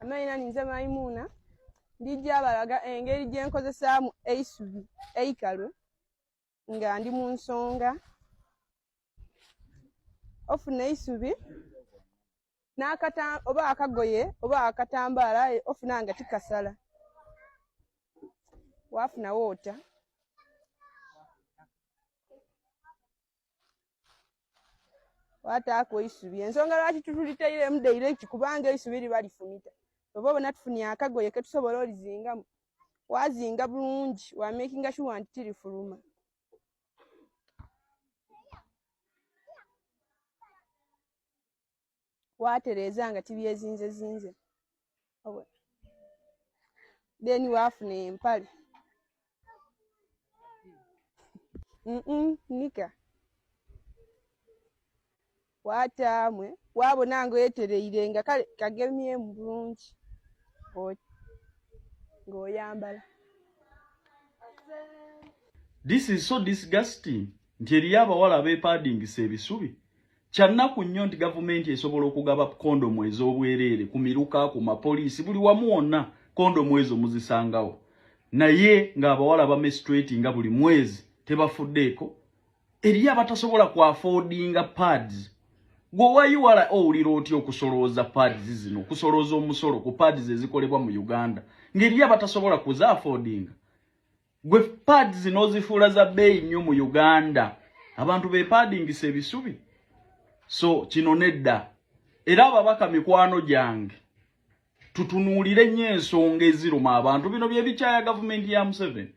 Amaina ninze Maimuna, ndija balaga engeri gye nkozesaamu eisubi eikalu nga ndi mu nsonga. Ofuna eisubi n'akata oba akagoye oba akatambaala aye ofuna nga tikasala, waafuna woota. Wataaku eisubi. Ensonga lwaki tutulitairemu direct kubanga eisubi liba lifumita. Oba obona tufunye akagoye ketusobola olizingamu, wazinga bulungi wa makinga sure nti tirifuluma. Watereeza nga tibyezinzezinze. Then wafuna empale. Nika. Wataamwe wabona nga oyetereire nga kale kagemyemu bulungi ng'oyambala. This is so disgusting nti eriyo abawala abeepaadingisa ebisubi. Kya nnaku nnyo nti gavumenti esobola okugaba kondomu ez'obwereere ku miruka, ku mapoliisi, buli wamu wonna kondomu ezo muzisangawo, naye ng'abawala bamenstruatinga buli mwezi tebafuddeeko. Eriyo abatasobola ku affordinga pads. Gwe owa URA owulira otya okusolooza pads zino, okusolooza omusolo ku pads ezikolebwa mu Uganda ng'eriyo abatasobola kuza affordinga? Gwe pads n'ozifuula za bbeeyi nnyo mu Uganda, abantu beepaadingisa ebisubi. So kino nedda. Era ababaka mikwano gyange, tutunuulire nnyo ensonga eziruma abantu. Bino bye bikyaya gavumenti ya Museveni.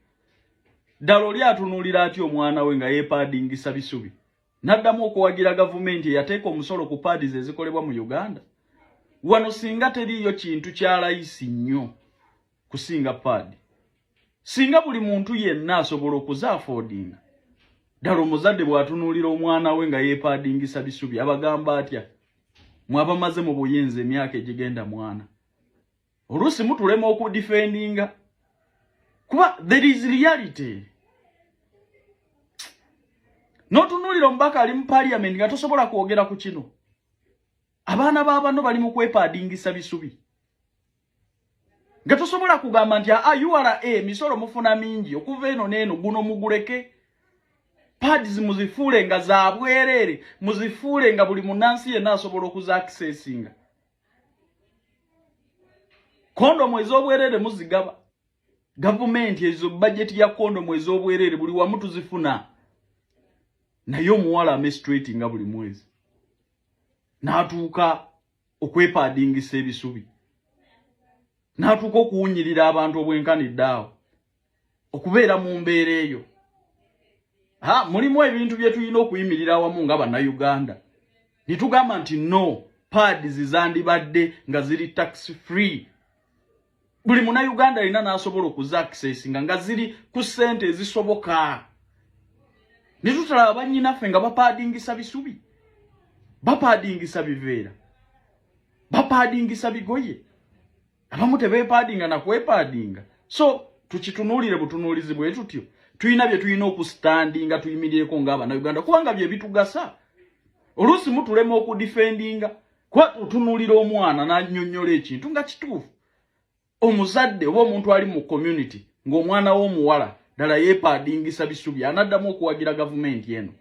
Ddala oli atunuulira atya omwana we nga yeepaadingisa bisubi n'addamu okuwagira gavumenti eyateeka omusolo ku pads ezikolebwa mu Uganda? Wano singa teriiyo kintu kya layisi nnyo kusinga pad, singa buli muntu yenna asobola okuzaafoodinga. Ddala omuzadde bw'atunuulira omwana we nga yeepaadingisa bisubi abagamba atya? Mwabamaze mu buyinza emyaka egigenda mwana, oluusi mutulema okudifendinga kuba there is reality. N'otunuulira omubaka ali mu parliament nga tosobola kwogera ku kino. Abaana ba bano bali mu kwepaadingisa bisubi nga tosobola kugamba nti aa URA emisolo mufuna mingi okuva eno n'eno, guno muguleke, pads muzifuule nga za bwereere, muzifuule nga buli munnansi yenna asobola okuza accessinga. Kondomu ez'obwereere muzigaba gavumenti, ezo bajeti ya kondomu ez'obwereere buli wamu tuzifuna, naye omuwala amenstruatinga nga buli mwezi n'atuuka okwepaadingisa ebisubi, n'atuuka okuwunyirira abantu obwenkanidde awo okubeera mu mbeera eyo. Ha, mulimu ebintu bye tulina okuyimirira awamu nga Bannayuganda ne tugamba nti no, pads zandibadde nga ziri tax free, buli Munnayuganda alina n'asobola okuza accessinga nga ziri ku ssente ezisoboka, ne tutalaba bannyinaffe nga bapaadingisa bisubi, bapaadingisa biveera, bapaadingisa bigoye, abamu tebeepaadinga na kwepaadinga. So tukitunuulire butunuulizi bwe tutyo. Tulina bye tulina okustandinga tuyimirireko ng'Abannayuganda kubanga bye bitugasa. Oluusi mutulema okudifendinga kuba tutunuulira omwana n'annyonnyola ekintu nga kituufu. Omuzadde oba omuntu ali mu community ng'omwana w'omuwala ddala yeepaadingisa bisubi, anaddamu okuwagira gavumenti eno?